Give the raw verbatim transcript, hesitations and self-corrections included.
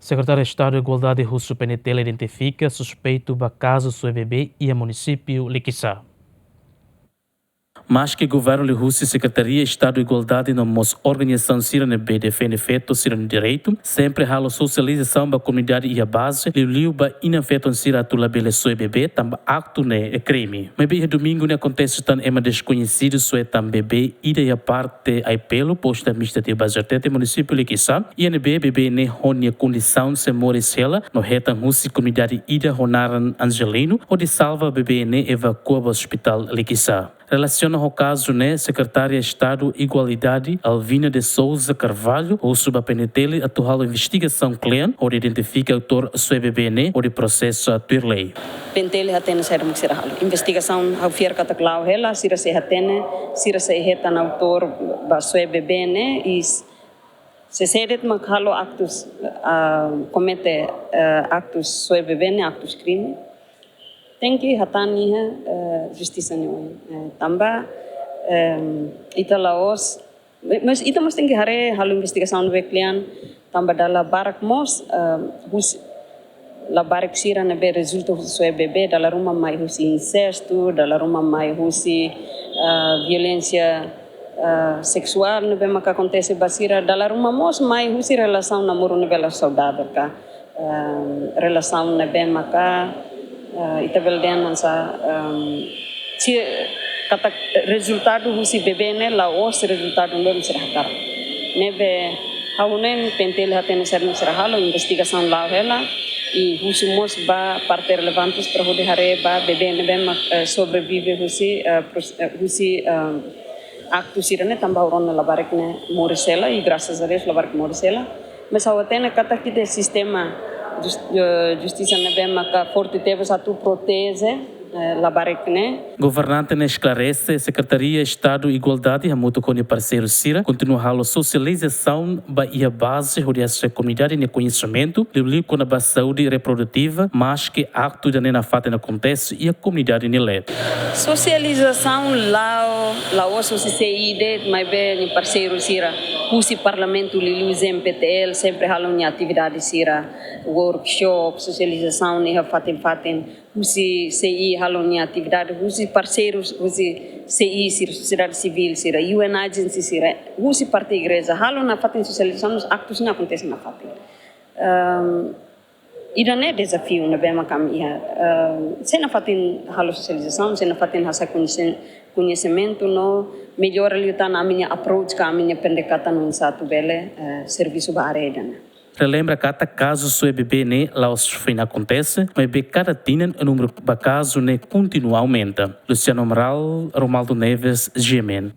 Sekretáriu Estadu Igualdade husu PNTL identifika suspeitu ba kazu soe bebé iha munisípiu Likisá. Maske governu liuhusi Sekretaria Estadu Igualdade no mós organizasaun sira ne'ebé defende feto sira-nia direitu, sempre halo sosializasaun ba komunidade iha baze, liuliu ba inan-feton sira atu labele soe bebé tanba aktu ne'e krime. Maibé iha domingu ne'e akontese tan ema deskoñesidu soe tan bebé ida iha parte Aipelo, postu administrativu Bazartete, munisípiu Likisá, iha ne'ebé bebé ne'e ho nia kondisaun sei moris hela no hetan husi komunidade ida ho naran Angelino, hodi salva bebé ne'e evakua ba ospitál Likisá. Relasiona ho kazu ne'e, Sekretária Estadu Igualdade, Alvina de Sousa Carvalho, husu ba PNTL atu halo investigasaun klean, hodi identifika autór soe bebé ne'e, hodi prosesa tuir lei. PNTL hatene saida mak sira halo. Investigasaun ha'u fiar katak la'o hela, sira sei hatene, sira sei hetan autór ba soe bebé ne'e, i s-, se sé de'it mak halo aktus, ah, komete, eh, aktus soe bebé ne'e, aktus krime. Tenke hatán iha, eh, justisa nia oin. Eh, tanba, em, ita la'ós, me-, mas ita mós tenke haree halo investigasaun ne'ebé klean, tanba dala barak mós, em, husi labarik sira ne'ebé rezulta husi soe bebé, dala ruma mai husi insestu, dala ruma mai husi, eh, violénsia, eh, seksuál ne'ebé maka akontese ba sira, dala ruma mós mai husi relasaun namoro ne'ebé la saudavel ka, ehm, relasaun ne'ebé maka, eh, ita bele dehan hanesan, ehm, si-, katak rezultadu husi bebé ne'e la'ós rezultadu ne'ebé sira hakarak. Ne'ebé ha'u hanoin PNTL hatene saida mak sira halo, investigasaun la'o hela, i husu mós ba parte relevantes para hodi haree ba bebé ne'ebé mak, eh, sobrevive husi, eh, pros-, eh, husi, eh, aktu sira-ne'e tanba ha'u rona labarik ne'e moris hela, i grasas a Deus labarik moris hela. Mas ha'u hatene katak ita iha sistema jus-, eh, justisa ne'ebé maka forte tebes atu proteje, eh, labarik ne'e. Governante ne'e esklarese, Sekretaria Estadu Igualdade hamutuk ho nia parseiru sira kontinua halo sosializasaun ba iha baze hodi hasa'e komunidade nia koñesimentu, liuliu kona-ba saúde reprodutiva, maske aktu ida-ne'e nafatin akontese iha komunidade nia leet. Sosializasaun la'o, la'ós husi C I de'it, maibé nia parseiru sira husi Parlamentu, liuliu Z M P T L, sempre halo nia atividade sira, workshop, sosializasaun iha fatin-fatin, husi C I halo nia atividade, husi parseiru, husi C I sira, sosiedade sivíl sira, U N agency sira, husi parte igreja, halo nafatin sosializasaun, aktus ne'e akontese nafatin. Ehm, ida-ne'e dezafiu ne'ebé maka ami iha. Ehm, se nafatin halo sosializasaun, se nafatin hasa'e koñese-, koñesimentu no mellora liután ami-nia approach ka ami-nia pendekatan oinsá atu bele, eh, servisu ba área ida-ne'e. Relembra katak kazu soe bebé ne'e la'ós foin akontese, maibé kada tinan númeru ba kazu ne'e kontinua aumenta. Luciano Amaral, Romaldo Neves, G M N.